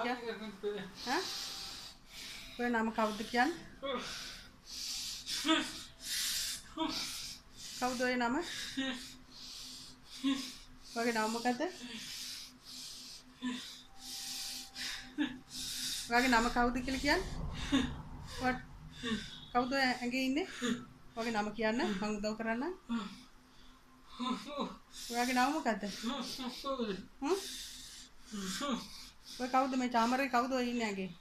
කියන්නේ? ඈ? ඔය නම කවුද කියන්නේ? කවුද ඔය නම? ඔයාගේ නම මොකද්ද? ඔයාගේ නම කවුද කියලා කියන්නේ? ඔයාට කවුද ඔය ඇඟේ ඉන්නේ? ඔයාගේ නම කියන්න මං උදව් කරන්නම්. ඔයාගේ නම මොකද්ද? හ්ම්? ඔය කවුද මේ චාමරේ කවුද ඔය ඉන්නේ ඇඟේ?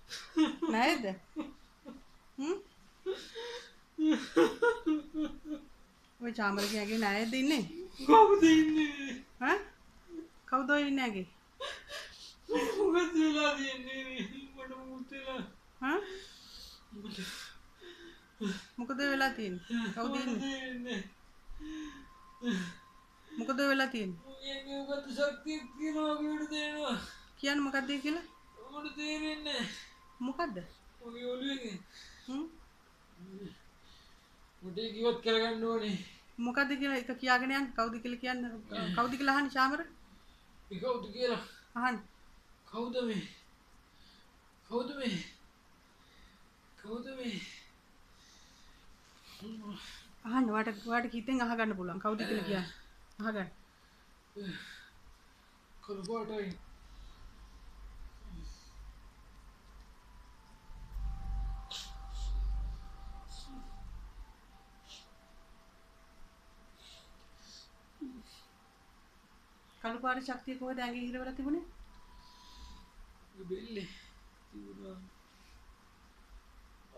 නෑද? හ්ම්? ඔය චාමරේ ඇඟේ නෑද ඉන්නේ? කවුද ඉන්නේ? ඈ? කවුද ඔය ඉන්නේ ඇඟේ? මොකද වෙලා තියෙන්නේ? මට මොකුත් වෙලා. ඈ? මොකද වෙලා තියෙන්නේ? කවුද ඉන්නේ? මොකද වෙලා තියෙන්නේ? මගේ මොකද්ද ශක්තියක් තියෙනවා කියලා තේරෙනවා. කියන්න මොකද්ද ඒ කියලා? මට තේරෙන්නේ නැහැ. මොකද්ද? මගේ ඔළුවේ. හ්ම්. මට ඒක ඉවත් කරගන්න ඕනේ. මොකද්ද කියලා එක කියාගෙන යන්න. කවුද කියලා කියන්න. කවුද කියලා අහන්න චාමර. ඒ කවුද කියලා? අහන්න. කවුද මේ? කවුද මේ? කවුද මේ? අහන්න ඔයාට ඔයාට හිතෙන් අහගන්න පුළුවන්. කවුද කියලා කියන්න. අහගන්න. කළු පාටයි. කළු පාට ශක්තිය කොහෙද ඇඟේ හිර වෙලා තිබුණේ? බෙල්ලේ තිබුණා.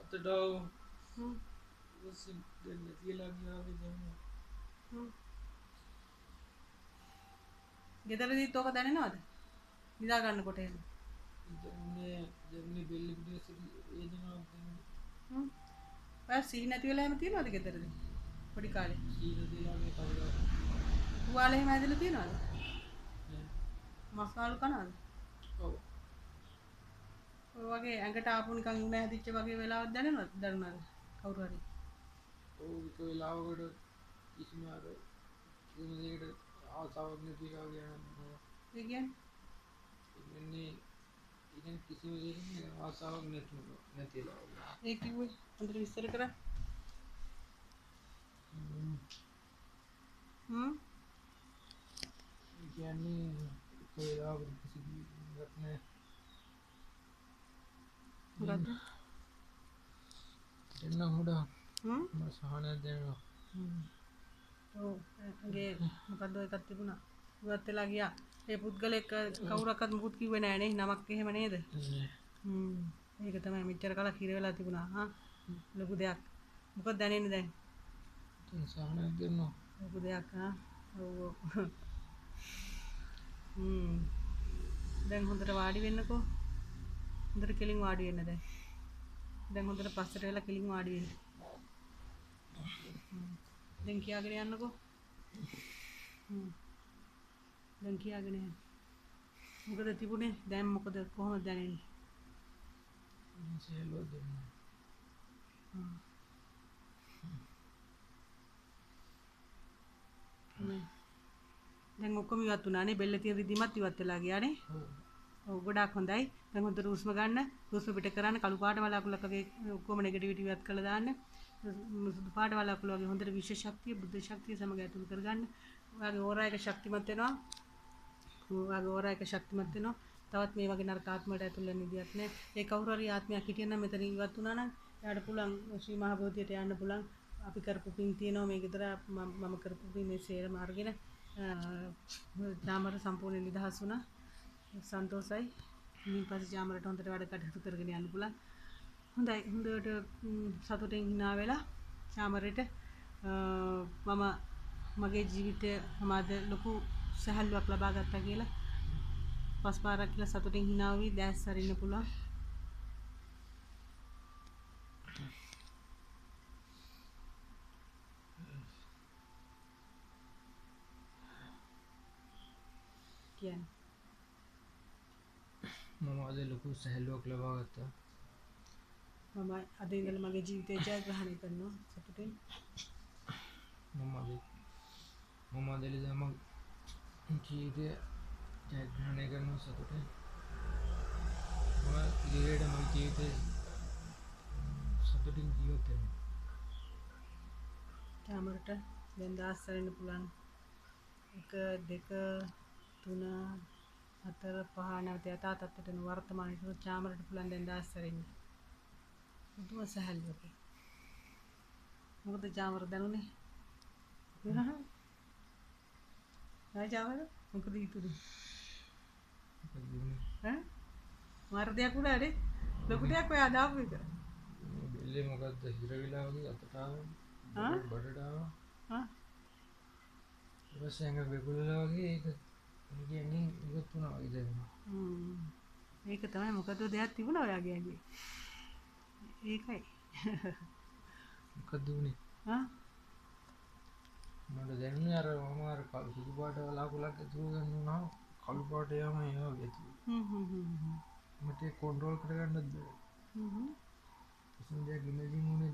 අතට ආවා. හ්ම්. ඊපස්සේ දැන් නැතිලා ගියා වගේ දැනුණා. හ්ම්. ගෙදරදීත් ඕක දැනෙනවද? නිදා ගන්නකොට එහෙම. දැනුනේ දැනුනේ බෙල්ල පිටිපස්සේ වේදනාවක් දැනුණා. හ්ම්. ඔයා සිහි නැති වෙලා එහෙම තියනවද ගෙදරදී? පොඩි කාලේ. සිහි නැතිලා මේ කවදාවත්. තුවාල එහෙම ඇදලා තියනවද? නෑ. මස් මාළු කනවද? ඔව්. ඔය වගේ ඇඟට ආපු නිකන් උණ හැදිච්ච වගේ වෙලාවක් දැනෙනවද? දැනුණාද? කවුරු හරි? ඔව් එක වෙලාවකට කිසිම අර කිසිම දෙයකට ආසාවක් නැති වෙලා වගේ යනවා. ඒ කියන්නේ? ඒ කියන්නේ ඒ කියන්නේ කිසිම දෙයකට ආසාවක් නැති වෙලා වගේ. ඒ කිව්වේ හොඳට විස්තර කරන්න. හ්ම්. ඒ කියන්නේ එක වෙලාවකට කිසි දෙයක් නෑ. මොකද්ද? දෙන්න හොඩා. හ්ම්? මට සහනයක් දැනෙනවා. හ්ම්. ඔව් ඇඟේ මොකද්ද එකක් තිබුණා. ඉවත් වෙලා ගියා. ඒ පුද්ගලෙක් කවුරක්වත් මුකුත් කිව්වේ නෑ නේ. නමක් එහෙම නේද? නෑ. හ්ම්. ඒක තමයි මෙච්චර කලක් හිර වෙලා තිබුණා. හා ලොකු දෙයක්. මොකද දැනෙන්නේ දැන්? දැන් සහනයක් දැනෙනවා. ලොකු දෙයක් හා. ඔව් ඔව්. හ්ම්. දැන් හොඳට වාඩි වෙන්නකෝ. හොඳට කෙලින් වාඩි වෙන්න දැන්. දැන් හොඳට පස්සට වෙලා කෙලින් වාඩි වෙන්න. දැන් කියාගෙන යන්නකෝ. හ්ම්. දැන් කියාගෙන යන්න. මොකද තිබුණේ? දැන් මොකද කොහොමද දැනෙන්නේ? දැන් සැහැල්ලුවක් දැනෙනවා. හ්ම්. නේ. දැන් ඔක්කොම ඉවත් වුණා නේ. බෙල්ල තියෙන රිදීමත් ඉවත් වෙලා ගියා නේ. ඔව්. ඔව් ගොඩාක් හොඳයි. දැන් හොඳට හුස්ම ගන්න. හුස්ම පිට කරන්න කළු පාට වලාකුළක් වගේ ඔක්කොම නෙගටිවිටි ඉවත් කරලා දාන්න. සුදු පාට වලාකුළු වගේ හොඳට විශ්ව ශක්තිය, බුද්ධ ශක්තිය සමග ඇතුළු කරගන්න. ඔයාගේ ඕරා එක ශක්තිමත් වෙනවා. ඔයාගේ ඕරා එක ශක්තිමත් වෙනවා. තවත් මේ වගේ නරක ආත්ම වලට ඇතුල් වෙන්න විදියක් නෑ. ඒ කවුරු හරි ආත්මයක් හිටියනම් මෙතන ඉවත් වුණා නම් එයාට පුළුවන් ශ්‍රී මහ බෝධියට යන්න පුළුවන්. අපි කරපු පින් තියෙනවා මේ ගෙදර මම කරපු පින් මේ සේරම අරගෙන චාමර සම්පූර්ණ නිදහස් වුණා. සන්තෝසයි. ඉතින් පස්සේ චාමරට හොඳට වැඩ කටයුතු කරගෙන යන්න පුළුවන්. හොඳයි. හොඳට සතුටින් hina වෙලා චාමරට මම මගේ ජීවිතය මම අද ලොකු සැහැල්ලුවක් ලබා ගත්තා කියලා පස් පාරක් කියලා සතුටින් hina වෙවි දැස් අරින්න පුළුවන්. කියන්න. මම අද ලොකු සැහැල්ලුවක් ලබා ගත්තා. මම අද ඉඳලා මගේ ජීවිතය ජයග්‍රහණය කරනවා සතුටින්. මම අද ඉඳලා මගේ ජීවිතය ජයග්‍රහණය කරනවා සතුටින්. සතුටින් ජීවත් වෙනවා. චාමරට දැන් දාස් සැරෙන්න පුළුවන්. 1 2 3 4 5 නැවත යථා තත්ත්වයට එන වර්තමානයේ චාමරට පුළුවන් දැන් දාස් සැරෙන්න. පුදුම සැහැල්ලුවක. මොකද චාමර දැනුනේ? නෑ චාමර මොකද හිතුනේ? මොකද වුනේ? ඈ මාර දෙයක් වුණා නේ. ලොකු දෙයක් ඔයා දාපු එක. මේ බෙල්ලේ මොකද්ද හිර වෙලා වගේ අතට ආවා. ආ? බඩට ආවා. ආ ඊට පස්සේ ඇඟ වෙගුලලා වගේ ඒක මේක ඇඟෙන් ඉවත් වුණා වගේ දැනුණා. හ්ම්. ඒක තමයි මොකද දෙයක් තිබුණා ඔයාගේ ඇඟේ. ඒකයි. මොකද්ද වුනේ? ආ මට දැනුනේ අර මම අර කළු සුදු පාට වලාකුළක් ඇතුළු ගන්න වුණාම කළු පාට යාම ඒවා වගේ ඇතුළු. හ්ම් හ්ම් හ්ම් හ්ම්. මට ඒක කන්ට්‍රෝල් කරගන්නත් බැහැ. හ්ම් හ්ම්. කිසිම දෙයක් ඉමේජින් වුණේ